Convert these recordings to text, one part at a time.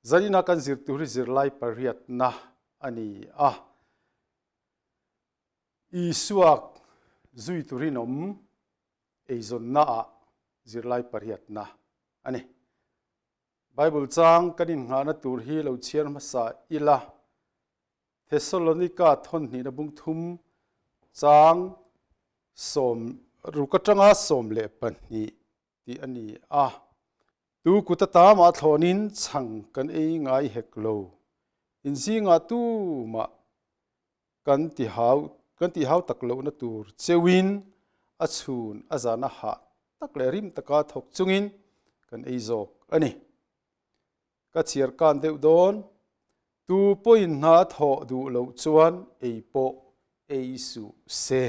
Zanina kan zir tur hi zirlai pariatna a ni a. Isua zui turin awm eizawnnaah zirlai pariatna a ni. Bible chang kan innghahna tur hi lo chhiar hmasa ila. Thessalonika thawnhnihna bung thum chang sawm ruk atanga 12 tih a ni a. Tu kut ata mah thlawnin chhang kan ei ngai hek lo. Inzingah tumah kan ti hau kan tih hau tak lohna tur cheuhin a chhun a zana hah tak leh rim taka thawk chungin kan ei zawk a ni. Ka chhiar kan deuh dawn. Tu pawhin hna thawh duh loh chuan ei pawh ei suh se.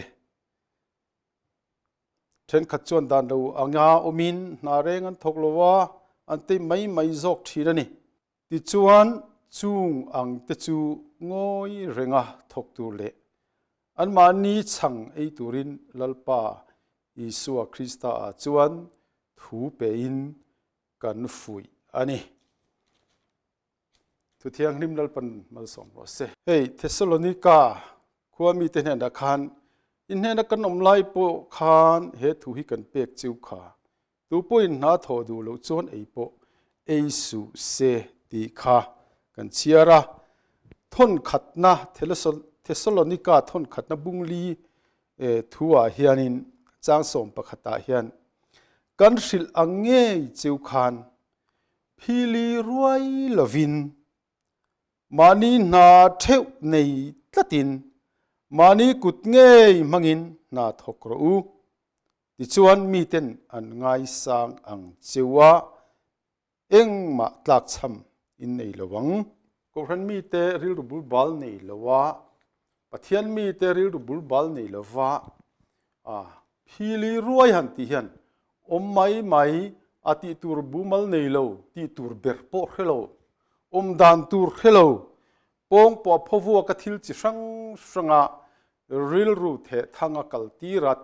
Thenkhat chuan dan lo anga awmin hna reng an thawk lo a, an tei mai mai zawk thin a ni. Tichuan chung ang te chu ngawi renga thawk tur leh anmahni chhang ei turin Lalpa Isua Krista ah chuan thu pein kan fuih a ni. Thu thianghlim Lalpan malsawm rawh se. Hei Thessalonika khua mite hnenah khan in hnena kan awm lai pawh khan he thu hi kan pek chiu kha. Tu pawhin hna thawh duh loh chuan ei pawh ei suh se tih kha kan chhiar a. Thawnkhatna Thessalonika thawnkhatna bungli thuah hianin chang sawm pakhatah hian kan hrilh ang ngei chiu khan Phili ruai lovin mahni hna theuh nei tlatin mahni kut ngei hmangin hna thawk rawh u. Tichuan miten an ngaisang ang cheu a, engmah tlakchham in nei lo ang. Kohhran mite rilru bulbal nei lo a, Pathian mite rilru bulbal nei lova phili ruai han tih hian awm mai mai a tih tur bumal nei lo, tih tur ber pawh hre lo, awm dan tur hre lo, pawng pawh a phawvuaka thil chi hrang hranga rilru theh thanga kal tirat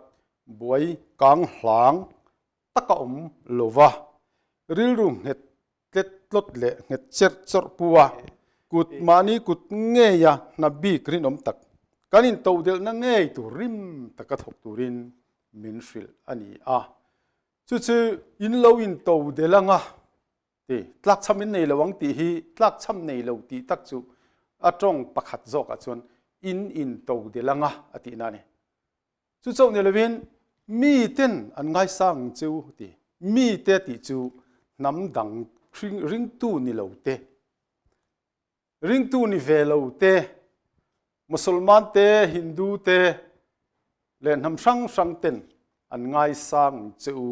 buai kang hlang taka awm lova rilru nghet tlet tlawt leh nghet cherh chawrh pu a, kut mahni kut ngeia hna bik rinawm tak kan intodelhna ngei tur rim taka thawk turin min hrilh a ni a. Chu chu in lo intodelh anga ti, tlakchham in nei lo ang tih hi tlakchham nei lo tih tak chu a tawng pakhat zawkah chuan in intodelh anga a tihna a ni. Chu chauh ni lovin miten an ngaisang ang cheu ti. Mite tih chu hnam dang ringtu ni lo te, ringtu ni ve lo te, Musulman te, Hindu te leh hnam hrang hrang ten an ngaisang ang cheu.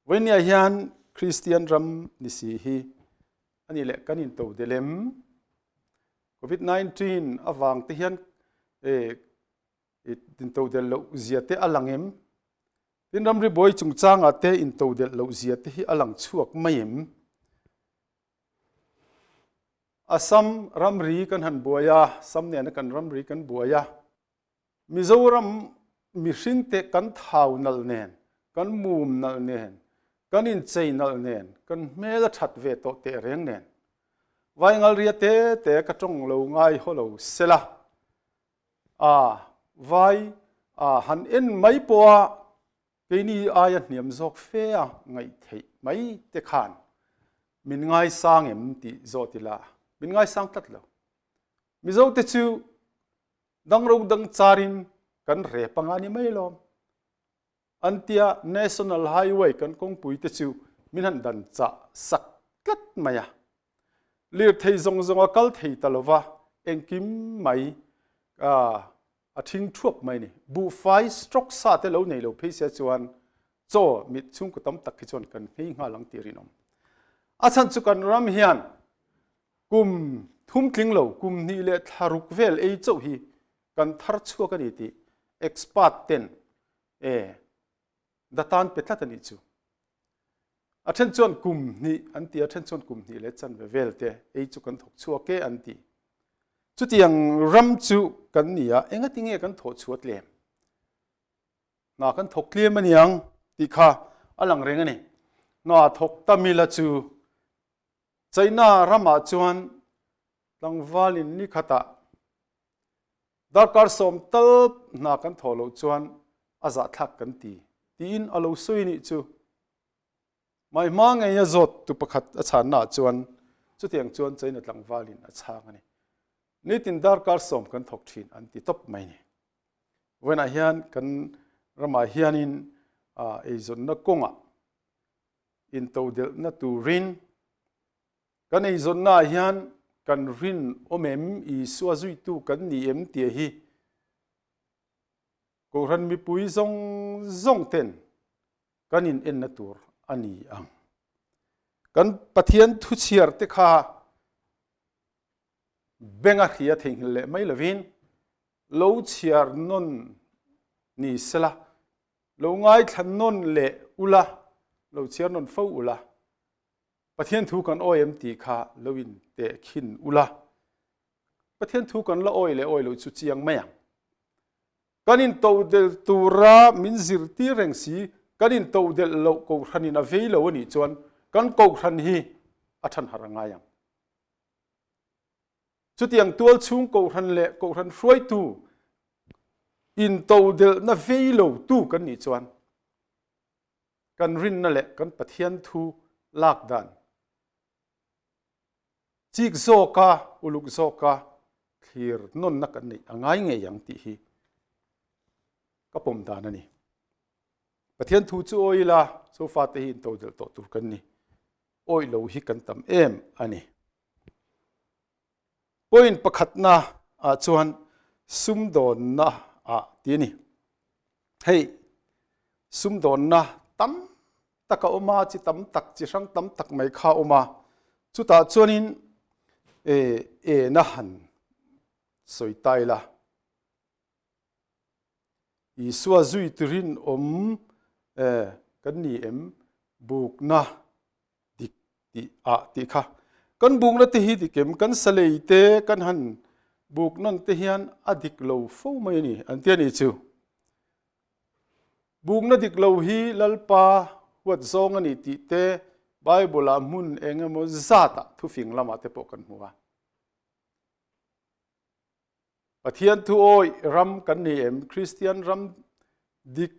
Vawinia hian Kristian ram ni si hi a ni leh kan into delem. Covid-19 avang te hian into del loh zia te a lang em? Tin ramri buai chungchangah te into del loh zia te hi a lang chhuak mai em? Assam ramri kan han buai a, Assam nena kan ramri kan buai a. Mizoram mihringte kan thau nalh nen, kan mum nalh nen, kan inchei nalh nen, kan hmel a that ve tawh teh reng nen, Vaingalria te te ka tawng lo ngai haw lo sela, a vai a han en mai pawha keini aia hniam zawk fe a ngaih theih mai te khan min ngaisang em tih zawt ila min ngaisang tlat lo. Mizote chu Dangro dang charin kan rep anga ni mai lawm. An tia National Highway kan kawngpui te chu min han dan chah sak tlat mai a. Lirthei zawng zawng a kal thei ta lova, engkim mai a thing thuak mai ni. Buhfai stroke sa te lo nei lo phei sia chuan chaw mit chhungkaw tam tak hi chuan kan nghei nghal ang tih rinawm. A chhan chu kan ram hian Kum thum tling lo, kum hnih leh thla ruk vel ei chauh hi kan thar chhuak a ni tih expert ten e datan pe tlat a nih chu. A then chuan kum hnih an ti, a then chuan kum hnih leh chanve vel te ei chu kan thawk chhuak e an ti. Chutiang ram chu kan ni a, engati nge kan thawh chhuah tlem? Hna kan thawk tlem a niang tih kha a lang reng a ni. Hna thawk ta mila chu. China ramah chuan tlangvalin ni khatah darkar sawm tal hna kan thawh loh chuan a zahthlak kan ti tiin a lo sawi nih chu. Mai hma ngei a zawt tu pakhat a chhanna ah chuan chutiang chuan China tlangvalin a chhang a ni. Nitin darkar sawm kan thawk thin an ti tawp mai ni. Vawiinah hian kan ramah hianin eizawnna kawngah intodelhna turin kan eizawnna ah hian kan rinawm em, Isua zuitu kan ni em tih hi Kohhran mipui zawng zawng ten kan in enna tur a ni ang. Kan Pathian thuchhiar te kha benga hria theihnghilh leh mai lovin lo chhiar nawn ni sela, lo ngaithla nawn leh ula, lo chhiar nawn fo ula, Pathian thu kan awi em tih kha lo in tehkhin ula, Pathian thu kan la awi leh awi lo chu chiang mai ang. Kan intodelh tura min zirtir reng si, kan intodelh loh kohhranin a vei lo a nih chuan kan kohhran hi a than harh a ngai ang. Chutiang tual chhung kohhran leh kohhran hruaitu intodelhna vei lo tu kan nih chuan kan rinna leh kan Pathian thu lak dan Chik zawka, uluk zawka thlir nawnna kan neih a ngai ngei ang tih hi ka pawm dan a ni. Pathian thu chu awi ila, sofa te hi intodelh tawh tur kan ni. Awih lo hi kan tam em a ni. Point pakhatna ah chuan sumdawnna ah ti a ni. Hei sumdawnna tam tak a awm a, chi tam tak, chi hrang tam tak mai kha a awm a. Chutah chuanin e ena han sawi ta ila. Isua zui turin awm e kan ni em bukna dik tih ah tih kha. Kan bukna te hi dik em? Kan salei te kan han buk nawn te hian a dik lo fo mai a ni an ti a ni chu. Bukna dik lo hi Lalpa huat zawng a ni tih te Bible ah hmun eng emaw zat ah thufing lamah te pawh kan hmu a. Pathian thu awih ram kan ni em? Kristian ram dik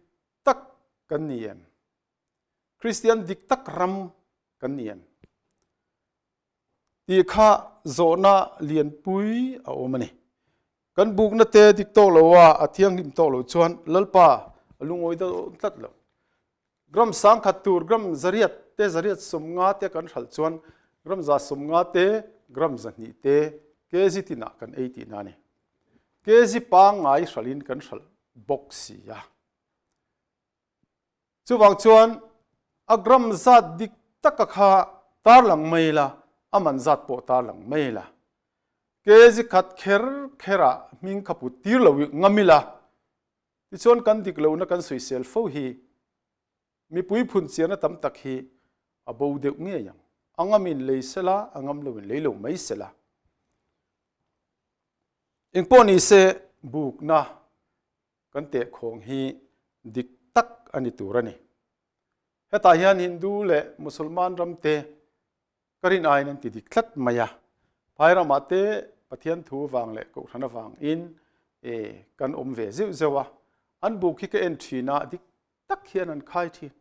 tak kan ni em? Kristian dik tak ram kan ni em? Tih kha zawhna lianpui a awm a ni. Kan bukna te dik tawk lo a, a thianghlim tawk lo chuan Lalpa a lungawi dawn tlat lo. Gram sangkhat tur gram zariat te zariat sawmnga te kan hralh chuan gram za sawmnga te gram zahnih te kg tinah kan ei tihna a ni. Kg pangngai hralhin kan hralh bawk si a. Chuvang chuan a gram zat dik taka kha tarlang mai la, a man zat pawh tarlang mai la. Kg khat kher kherah hming kha put tir lo ngam ila, tichuan kan dik lohna kan sawisel fo hi mipui phun chiahna tam tak hi a bo deuh ngei ang. A ngamin lei sela, a ngam loin lei lo mai sela. Engpawh nise bukna Kan tehkhawng hi dik tak a ni tur a ni. Hetah hian Hindu leh Musulman ramte ka rin aiin an ti dik tlat mai a. Phai ramah te Pathian thu vang leh Kohhran avangin e kan awm ve zeuh zeuh a. An buk hi ka en thin a, dik tak hian an khai thin.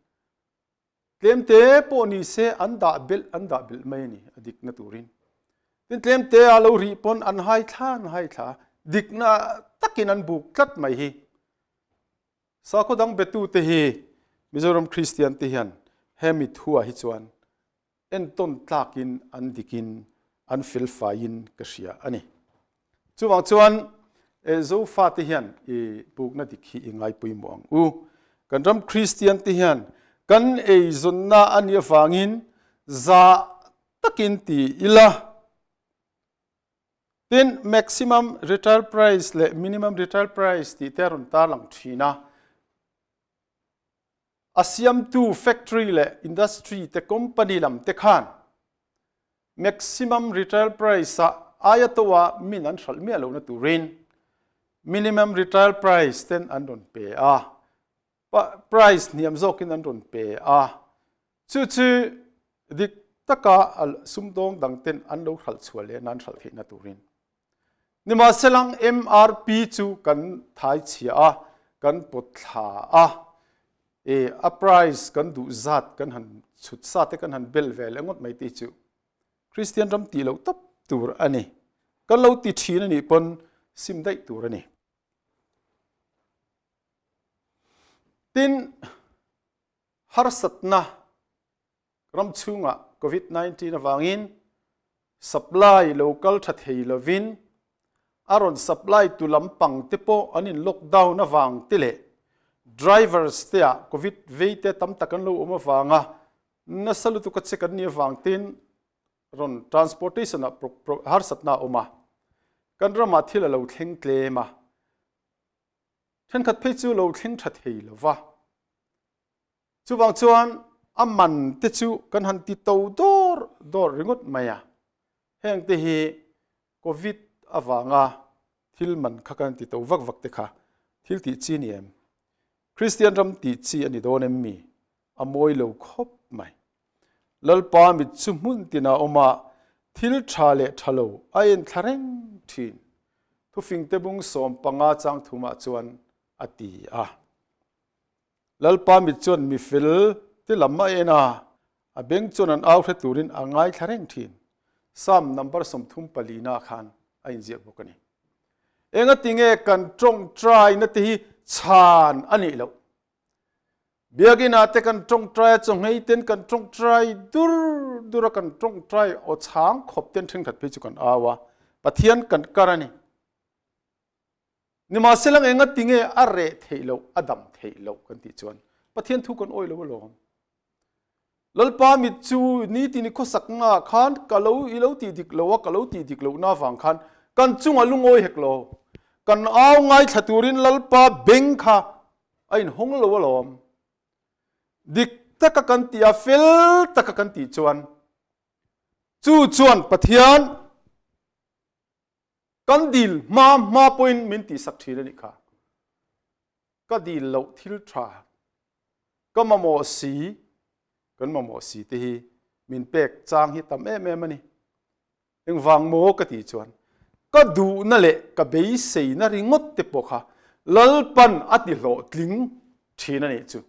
Tlemte pawh ni se an dah belh an dah belh mai a ni a dikna turin. Tin tlemte a lo rih pawn an hai thla an hai thla dikna takin an buk tlat mai hi. Sakhaw dang betute hi Mizoram Kristian te hian hemi thuah hi chuan entawn tlakin an dikin an felfaiin ka hria a ni. Chuvang chuan Zofate hian i pukna dik hi i ngai pawimawh ang u. Kan ram Kristian te hian kan eizawnna a nih avangin zah takin ti ila. Tin, maximum retail price leh minimum retail price tih te a rawn tarlang thin a. A siamtu factory leh industry te company lam te khan maximum retail price ah aia to ah min an hralh miah lohna turin minimum retail price ten an rawn pe a, price hniam zawkin an rawn pe a, chu chu dik. taka sumdawng dangten an lo hralh chhuah leh nan hralh theihna turin. Nimahselang MRP chu kan thai chhia a, kan pawt thla a, e a price kan duh zat kan han chhut sa te kan han bel ve leh ngawt mai te chu Kristian ram tih loh tawp tur a ni. Kan lo ti thin a nih pawn sim daih tur a ni. Tin, harsatna ram chhungah Covid-19 avangin supply lo kal tha thei lovin a rawn supply tu lampang te pawh an in lockdown avang te leh drivers te ah Covid vei te tam tak an lo awm avanga nasa lutuk a check an nih avang ten rawn transportation ah harsatna a awm a, kan ramah thil a lo thleng tlem a, thenkhat phei chu lo thleng tha thei lo va. Chuvang chuan a man te chu kan han ti to dawr dawr ringawt mai a, heng te hi Covid avanga thil man kha kan ti to vak vak te kha thil tih chi ni em? Kristian ram tih chi a ni dawn em mi? A mawi lo khawp mai. Lalpa mit chu hmun tina awm a, thil tha leh tha lo a en thla reng thin. Thufingte bung 15 chang thumah chuan a ti a. Lalpa mit chuan mi fel te lam a en a, a beng chuan an au hre turin a ngaithla reng thin. Psalm number 34 na khan a inziak bawk a ni. Engatinge kan tawngtaina te hi chhan a nih loh? Biakinn ah te kan tawngtai a, chawhmei ten kan tawngtai dur dur a, kan tawngtai aw chhang khawp ten thenkhat phei chu kan au a, Pathian kan kar a ni. Nimahsela enga tinge a reh theih loh, a dam theih loh kan tih chuan Pathian thu kan awih lo alawm. Lalpa mit chu nitin i khawsak nga khan ka lo i lo tih dik lo a, ka lo tih dik loh na vang khan kan chungah lungawi hek lo. Kan au ngaithla turin Lalpa beng kha a inhawng lo alawm. Dik taka kan tih a, fel taka kan tih chuan chu chuan Pathian Kan dil hma hma pawhin min tihsak thin a nih kha. Ka dil loh thil tha, ka mamawh si, kan mamawh si te hi min pek chang hi tam em em a ni. Engvang maw ka tih chuan ka duhna leh ka beiseina ringawt te pawh kha Lalpan a ti hlawhtling thin a nih chu.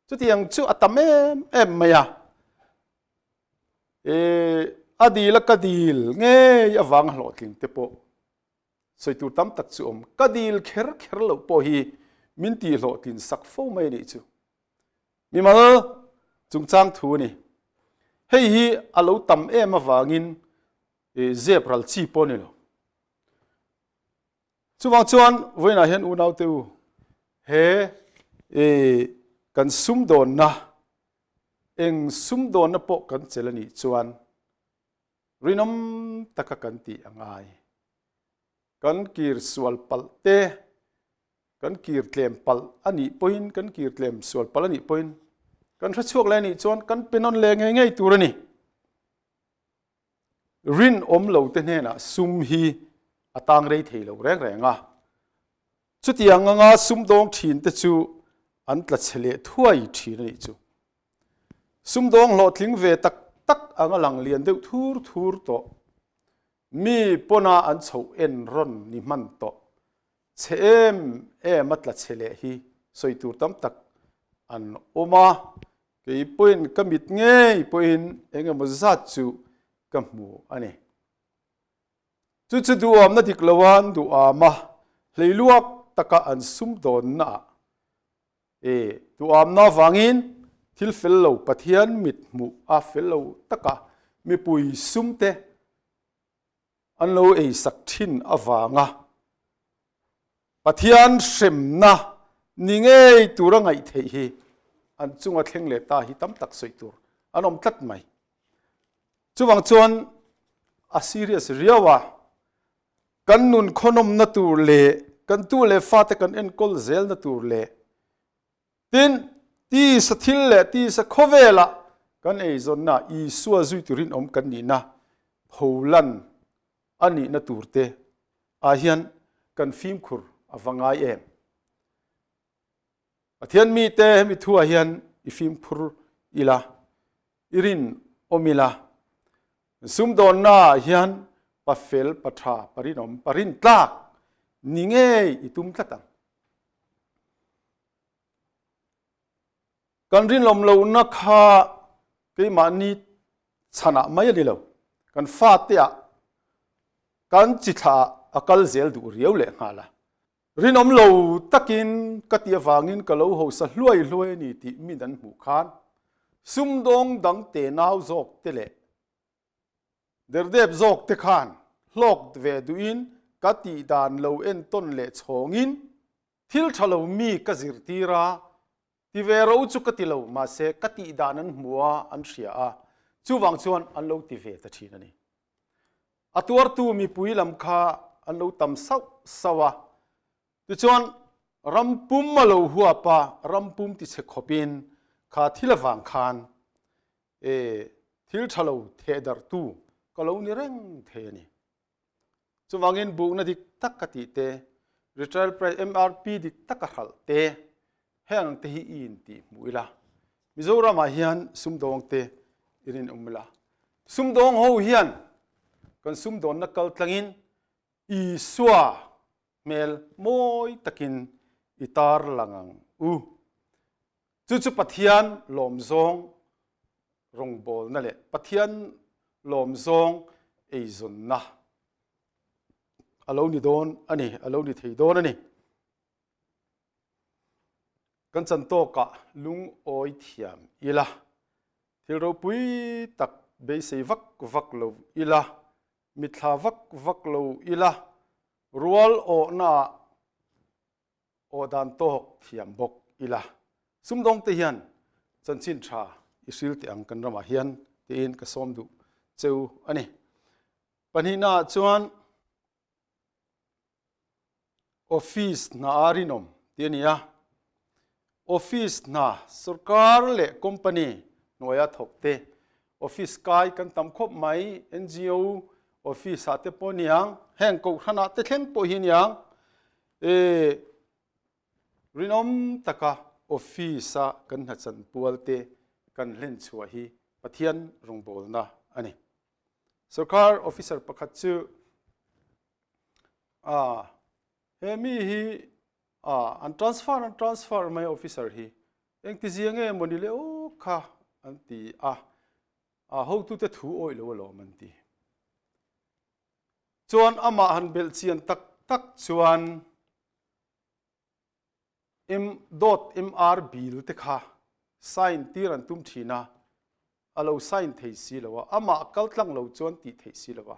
Chutiang chu a tam em em mai a. A dil a ka dil ngei avang hlawhtling te pawh sawi tur tam tak chu awm. Ka dil kher kher loh pawh hi min tih hlawhtlin sak fo mai a nih chu. Mimal chungchang thu a ni. Hei hi a lo tam em avangin zep ral chi pawh a ni lo. Chuvang chuan vawiinah hian unaute u he kan sumdawnna Eng sumdawnna pawh kan chelh a nih chuan rinawm taka kan tih a ngai. Kan kir sual palh te, kan kir tlem palh a nih pawhin, kan kir tlem sual palh a nih pawhin kan hre chhuak leh a nih chuan kan pe nawn leh ngei ngei tur a ni. Rinawm lo te hnenah sum hi a tang rei thei lo reng reng a. Chutiang anga sumdawng thin te chu an tla chhe leh thuai thin a nih chu. Sumdawng hlawhtling ve tak tak anga lang lian deuh thur thur tawh. Mi pawna an chhoh en rawn ni hman tawh. Chhe em em a tla chhe leh hi sawi tur tam tak an awm a. Kei pawhin ka mit ngei pawhin eng emaw zat chu ka hmu a ni. Chu chu duhawmna dik lo an duham a, hleiluak taka an sumdawnna ah e duhamna avangin thil fel lo Pathian mit hmuh a fel lo taka mipui sumte an lo eisak thin avanga Pathian hremna ni ngei tura ngaih theih hi an chunga thleng leh ta hi tam tak sawi tur an awm tlat mai. Chuvang chuan a serious riau a, kan nun khawnawmna tur leh kan tu leh fate kan enkawl zelna tur leh tin tisa thil leh tisa khawvela kan eizawnna Isua zui turin awm kan nihna pholan a nihna turte ah hian kan fimkhur a va ngai em. Pathian mite hemi thuah hian i fimkhur ila, i rin. Awm ila, sumdawnnaah hian pa fel, pa tha, pa rinawm, pa rintlak ni ngei i tum tlat ang. Kan rinawm lohna kha keimahni chhanah mai a ni lo, kan fateah kan chi thlaah a kal zel duh riau leh nghal a. Rinawm lo takin ka ti avangin ka lo hausa hluai hluai a ni tih min an hmuh khan sumdawng dang tenau zawk te leh derdep zawk te khan hlawk ve duhin ka tih dan lo entawn leh chhawngin thil tha lo mi ka zirtir a, ti ve ro chu ka ti lo mahse ka tih dan an hmu a, an hria a, chuvang chuan an lo ti ve ta thin a ni. A tuartu mipui lam kha an lo tam sauh sauh a, tichuan ram pum a lo huap a, ram pum tichhe khawpin kha thil avang khan e thil tha lo thehdarhtu ka lo ni reng thei a ni. Chuvangin bukna dik tak ka tih te, retail price MRP dik tak a hralh te, heng ang te hi i intih hmuh ila. Mizoramah hian sumdawng te i rinawm ila. Sumdawng ho hian kan sumdawnna kal tlangin Isua hmel mawi takin i tar lang ang u. Chu chu Pathian lawmzawng rawngbawlna leh Pathian lawmzawng eizawnna a lo ni dawn a ni, a lo ni thei dawn a ni. Kan chan tawkah lungawi thiam ila, thil ropui tak beisei vak vak lo ila, mitthla vak vak lo ila, rual awhnaah Aw dan tawk thiam bawk ila. Sumdawng te hian chanchin tha i hril teh ang kan ramah hian tiin ka sawm duh cheu a ni. Pahnihna ah chuan office hna a rinawm tih a ni a. Office hna sorkar leh company hnuaia thawk te office kai kan tam khawp mai NGO office ah te pawh niang heng kohhran ah te thleng pawh hi niang E rinawm taka office-a kan hnachan pualte kan hlen chhuah hi Pathian rawngbawlna a ni. Sorkar officer pakhat chu a he mi hi a an transfer an transfer mai officer hi engtizia nge mawni le aw kha an ti a, a hotute thu awih lo alawm an ti. Chuan amah han belh chian tak tak chuan M dot MR bill te kha sign tir an tum thin a, a lo sign thei si lo a, amah kal tlang lo chuan tih theih si lo a.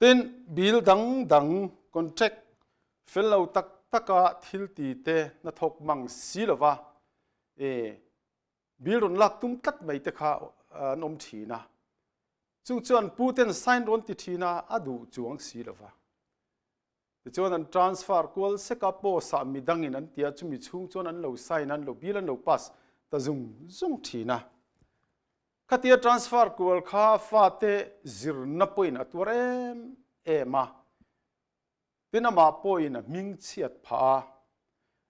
Tin, bill dang dang contract fel lo tak taka thil ti te hnathawk mang si lo va, e Bill rawn lak tum tlat mai te kha an awm thin a, chung chuan pu ten sign rawn ti thin a, a duh chuang si lo va. Tichuan an transfer kual sek a, post ah midang in an ti a, chumi chhung chuan an lo sign a, an lo bill an lo pass ta zung zung thin a. Khatia transfer kual kha fate zirna pawhin a tuar em em a, Tin amah pawhin a hming chhiat phah a,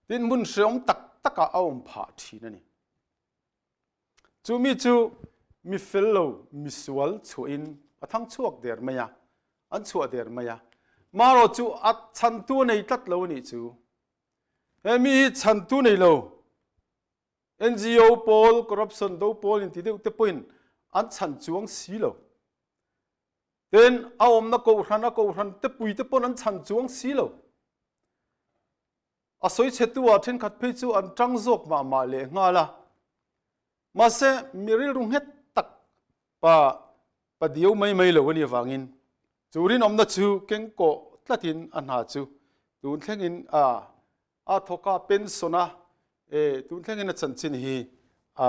tin hmun hreawm tak takah a awm phah thin a ni. Chu mi chu mi fel lo, mi sual chhuahin a thang chhuak der mai a, an chhuah der mai a. Marawh chu a chhantu a nei tlat lo a nih chu. He mi hi chhantu nei lo, NGO pawl, corruption do pawl inti deuh te pawhin an chhan chuang si lo. Tin, a awmna kohhran a kohhran te pui te pawn an chhan chuang si lo. A sawi chhetu ah thenkhat phei chu an tang zawk mah mah leh nghal a. Mahse, mi rilru nghet tak pa pa diau mai mai lo a nih avangin chu rinawmna chu kengkawh tlatin a hna chu tun thlengin a a thawk a pension a, e tun thlengin a chanchin hi a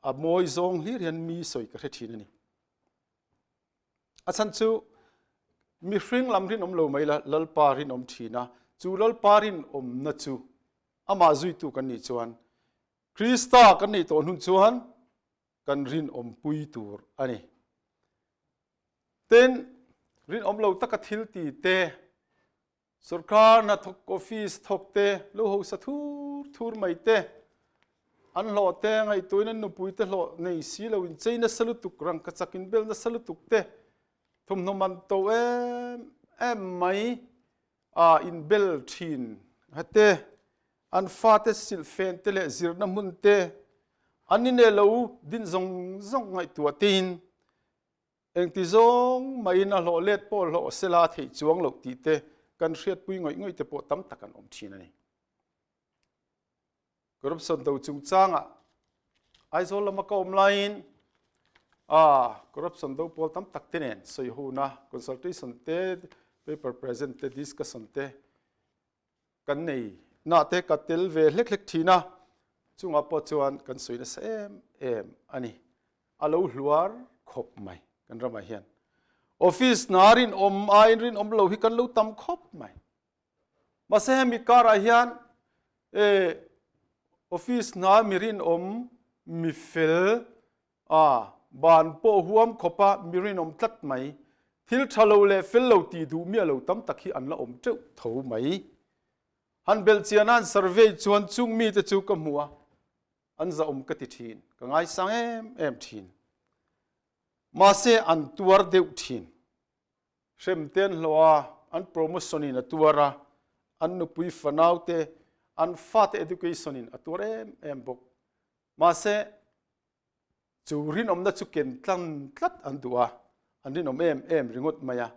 a mawi zawng hlir hian mi sawi ka hre thin a ni. A chhan chu mihring lam rinawm lo mai la, Lalpa rinawm thin a, chu Lalpa rinawmna chu amah zuitu kan nih chuan Krista kan nih tawh hnun chuan kan rinawmpui tur a ni. Tin, rinawm lo taka thil ti te, Sorkar hnathawk office thawk te, lo hausa thur thur mai te. An hlawh te ngaihtuahin an nupui te hlawh nei si lo in chei nasa lutuk, rangkachak in bel nasa lutuk te, thawmhnaw man to em em mai a in bel thin hate, an fate silhfen te leh zirna hmun te an ineh lo din zawng zawng ngaihtuah tein Engti zawng maiin a hlawh let pawh hlawh sela a theih chuang loh tih te kan hriatpui ngawih ngawih te pawh tam tak an awm thin a ni. Corruption do chungchangah Aizawl lama ka awm laiin a corruption do pawl tam tak te nen sawi hona consultation te paper present te discussion te kan nei na te ka tel ve hlek hlek thin a, chungah pawh chuan kan sawi nasa em em a ni. A lo hluar khawp mai kan ramah hian. Office hna rinawm aiin rinawm lo hi kan lo tam khawp mai. Mahse hemi karah hian e office hna mi rinawm mi fel A, ban pawh huam khawpa mi rinawm tlat mai. Thil tha lo leh fel lo tih duh miah lo tam tak hi an la awm teuh tho mai. Han belh chian a han survey chuan chung mite chu ka hmu a, an zahawm ka ti thin, ka ngaisang em em thin. Mahse an tuar deuh thin. Hrem te an hlawh a, an promotion in a tuar a, an nupui fanau te, an fate education in a tuar em em bawk. Mahse, chu rinawmna chu ken tlang tlat an duh a, an rinawm em em ringawt mai a,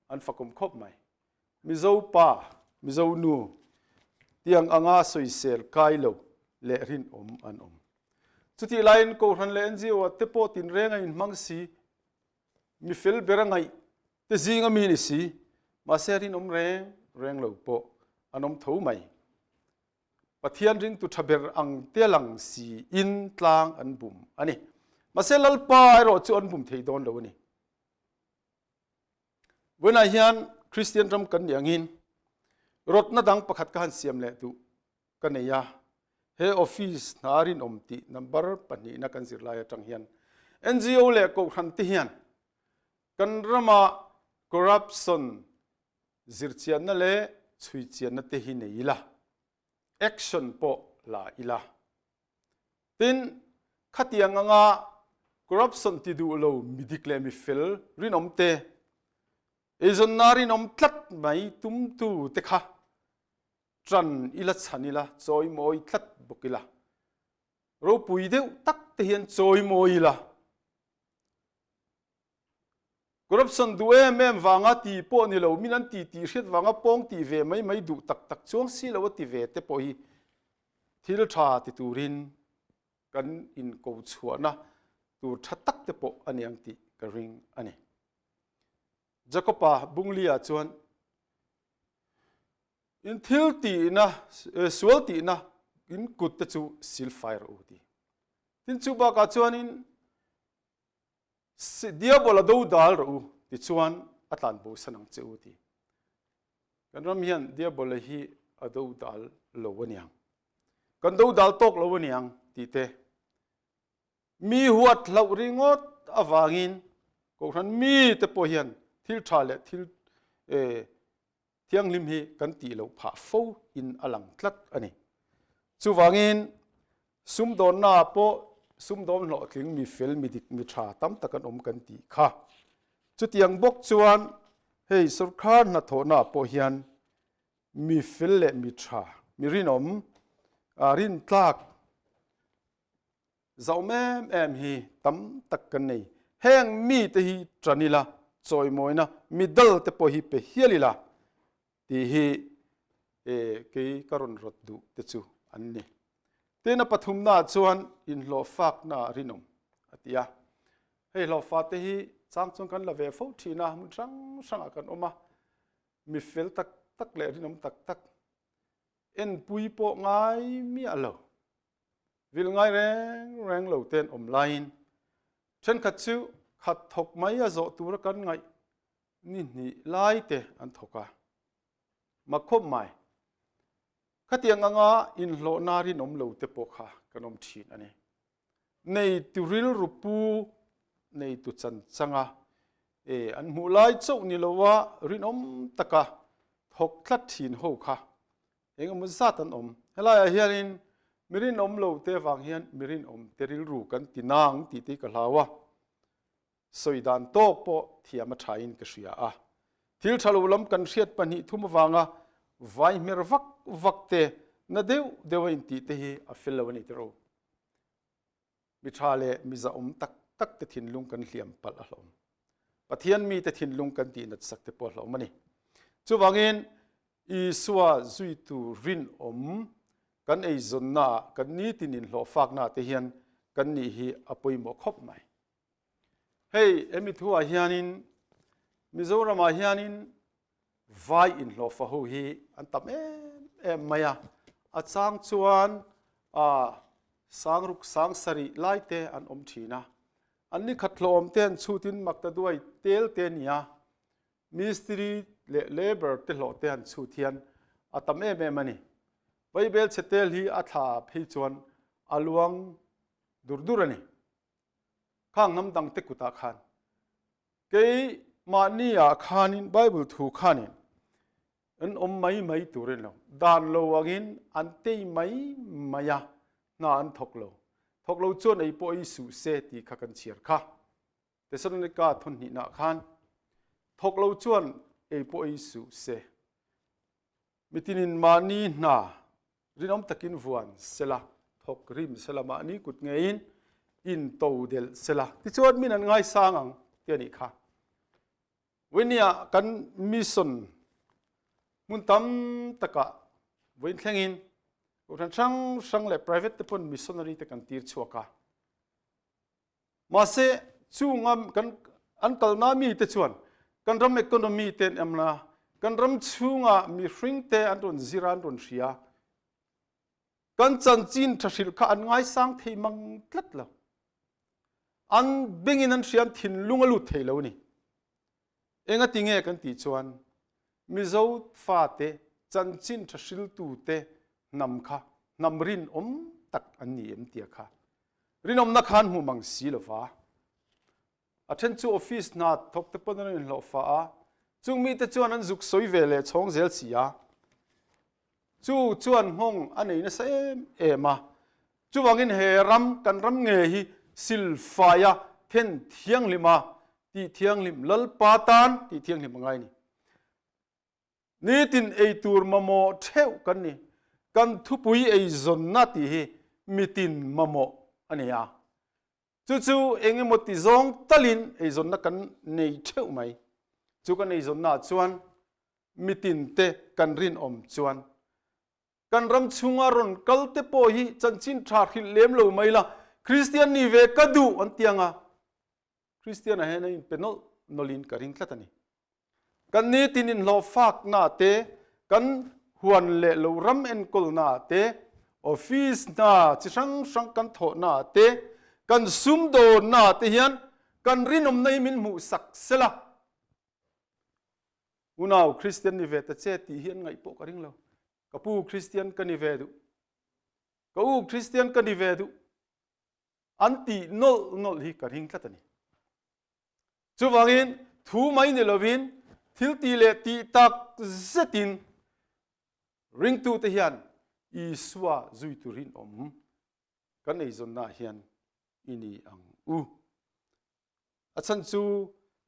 an fakawm khawp mai. Mizo pa, Mizo nu tiang anga sawisel kai lo leh rinawm an awm. Chutih laiin Kohhran leh NGO ah te pawh tinreng a inhmang si, mi fel ber a ngaih te zing a mi ni si, mahse rinawm reng reng lo pawh an awm tho mai. Pathian ringtu tha ber ang te lang si in tlang an bum a ni. Mahse Lalpa erawh chu an bum thei dawn lo a ni. Vawiinah hian Kristian ram kan nih angin rawtna dang pakhat ka han siam leh duh ka nei a. He office hna rinawm tih number pahnihna kan zirlai atang hian NGO leh Kohhran te hian kan rama corruption Zirchianna leh chhuichianna te hi nei ila, action pawh la ila. Tin, khatiang anga corruption ti duh lo mi dik leh mi fel rinawm te, eizawnna rinawm tlat mai tumtu te kha ṭan ila chhan ila, chawimawi tlat bawk ila. Ropui deuh tak te hian chawimawi ila. Corruption duh em em vanga ti pawh ni lo, min an ti tih hriat vanga pawng tih ve mai mai duh tak tak chuang si lo a ti ve te pawh hi thil tha ti turin kan inko chhuahna tur tha tak te pawh a ni ang tih ka ring a ni. Jacob-a Bungli-ah chuan in thil tihna, sual tihna in kut te chu silfai rawh u ti. Tin chu bakah chuanin Diabol a do dal rawh u tichuan a tlan bosan ang che u ti. Kan ram hian Diabol hi a do dal lo aniang. Kan do dal tawk lo aniang tih te. Mi huat hlauh ringawt avangin Kohhran mi te pawh hian thil tha leh thil thianghlim hi kan tih loh phah fo in a lang tlat a ni. Chuvangin sumdawnna ah pawh sumdawn hlawhtling mi fel mi dik mi tha tam tak an awm kan tih kha. Chutiang bawk chuan hei sorkar hnathawhna ah pawh hian mi fel leh mi tha mi rinawm rintlak Zauh em em hi tam tak kan nei. Heng mite hi ṭan ila, chawimawina medal te pawh hi pe hial ila tih hi kei ka rawn rawt duh te chu an ni. Tin a pathumnaah chuan inhlawhfaknaah rinawm a ti a. Hei hlawhfa te hi chang chuan kan la ve fo ṭhin a, hmun hrang hrangah kan awm a, mi fel tak tak leh rinawm tak tak enpui pawh ngai miah lo. Vil ngai reng reng lo ten awm laiin thenkhat chu khat thawk mai a zawh tura kan ngaih ni hnih lai te an thawk a. Mak khawp mai. Khatiang anga inhlawhna rinawm lo te pawh kha kan awm thin a ni. Neitu rilru pu, neitu chan changa e an hmuh lai chauh ni loa rinawm taka thawk tlat thin ho kha Engemaw zat an awm. Helaiah hianin Mi rinawm lo te vang hian mi rinawm te rilru kan ti nang tih te hi ka hlau a. Sawi dan tawk pawh thiam a thain ka hria a. Thil tha lo lam kan hriat 2 3 avanga vai hmer vak vak te, na deuh deuh a intih te hi a fel lo a ni tiraw. Mi tha leh mi zahawm tak tak te thinlung kan hliam palh a hlawm. Pathian mite thinlung kan tih nat sak te pawh a hlawm a ni. Chuvangin Isua zuitu rinawm kan eizawnnaah kan nitin inhlawhfaknaah te hian kan nih hi a pawimawh khawp mai. Hei hemi thuah hianin Mizoramah hianin vai inhlawhfa ho hi an tam em em mai a, a chang chuan a sangruk sangsarih lai te an awm thin a, an ni khat hlawhawm te an chhutin makta duai tel te a ni a, mistiri leh labour te hlawh te han chhut hian a tam em em a ni. Vaibel chhe tel hi a thla phei chuan a luang dur dur a ni. Khang hnam dang te kutah khan kei mahni ah khanin Bible thu khanin an awm mai mai turin lo dan lo angin an tei mai mai a, hna an thawk lo. Thawk lo chuan ei pawh ei suh se tih kha kan chhiar kha. Thessalonika thawhhnihna khan thawk lo chuan ei pawh ei suh se. Mitinin mahni hna rinawm takin vuan sela, thawk rim sela, mahni kut ngeiin in to delh sela, tichuan min an ngaisang ang ti a nih kha. Vawinia kan mission hmun tam takah vawiin thlengin kohhran hrang hrang leh private te pawn missionary te kan tir chhuak a. Mahse, chunga kan an kalna mite chuan kan ram economy te an em a, kan ram chhunga mihring te an rawn zir a, an rawn hria. Kan chanchin tha hrilh kha an ngaisang thei mang tlat lo. An bengin an hria, an thinlung a lut thei lo a ni. Engati nge kan tih chuan Mizo fate chanchin tha hriltute hnam kha hnam rinawm tak an ni em tia kha rinawmna khan hmu mang si lova. A then chu office hna thawk te pawn an inhlawh fa a, chung mite chuan an zuk sawi ve leh chhawng zel si a. Chu chuan nghawng a nei nasa em em a. Chuvangin he ram, kan ram nge hi silfaia then thianghlim a, tih thianghlim Lalpa tan tih thianghlim a ngai a ni. Nitin ei tur mamawh theuh kan ni. Kan thupui eizawnna tih hi mitin mamawh a ni a. Chu chu eng emaw ti zawng talin eizawnna kan nei theuh mai. Chu kan eizawnnaah chuan mitinte kan rinawm chuan kan ram chhunga rawn kal te pawh hi chanchin tha hrilh lem lo mai la, Kristian ni ve ka duh an ti ang a, Kristian ah hian a inpe nawlh nawlhin ka ring tlat a ni. Kan nitin inhlawhfakna te, kan huan leh lo ram enkawlna te, office hna chi hrang hrang kan thawhna te, kan sumdawnna te hian kan rinawmna hi min hmuhsak sela. Unau Kristian ni ve ta che tih hi an ngaih pawh ka ring lo. Ka pu Kristian ka ni ve duh. Ka u Kristian ka ni ve duh. An tih nawlh nawlh hi ka ring tlat a ni. Chuvangin thu mai ni lovin thil tih leh tih tak zetin ringtute hian Isua zui turin awm kan eizawnnaah hian i ni ang u. A chhan chu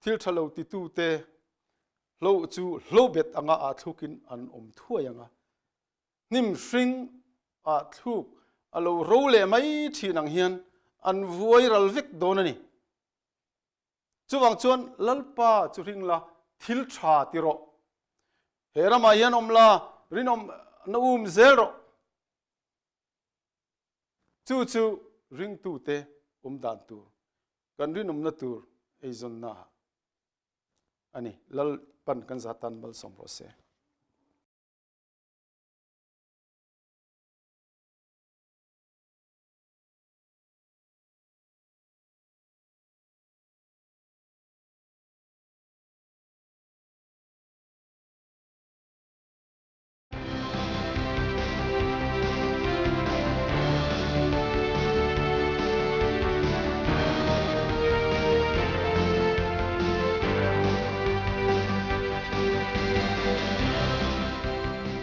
thil tha lo titute hlo chu hlobet anga aa thlukin an awm thuai ang a, hnim hring ah thluk a lo ro leh mai thin ang hian an vuai ral vek dawn a ni. Chuvang chuan Lalpa chu hring la, thil tha ti rawh. He ramah hian awm la, rinawm na um zel rawh. Chu chu ringtute awm dan tur, kan rinawmna tur eizawnna a ni. Lalpan kan zatan malsawm rawh se.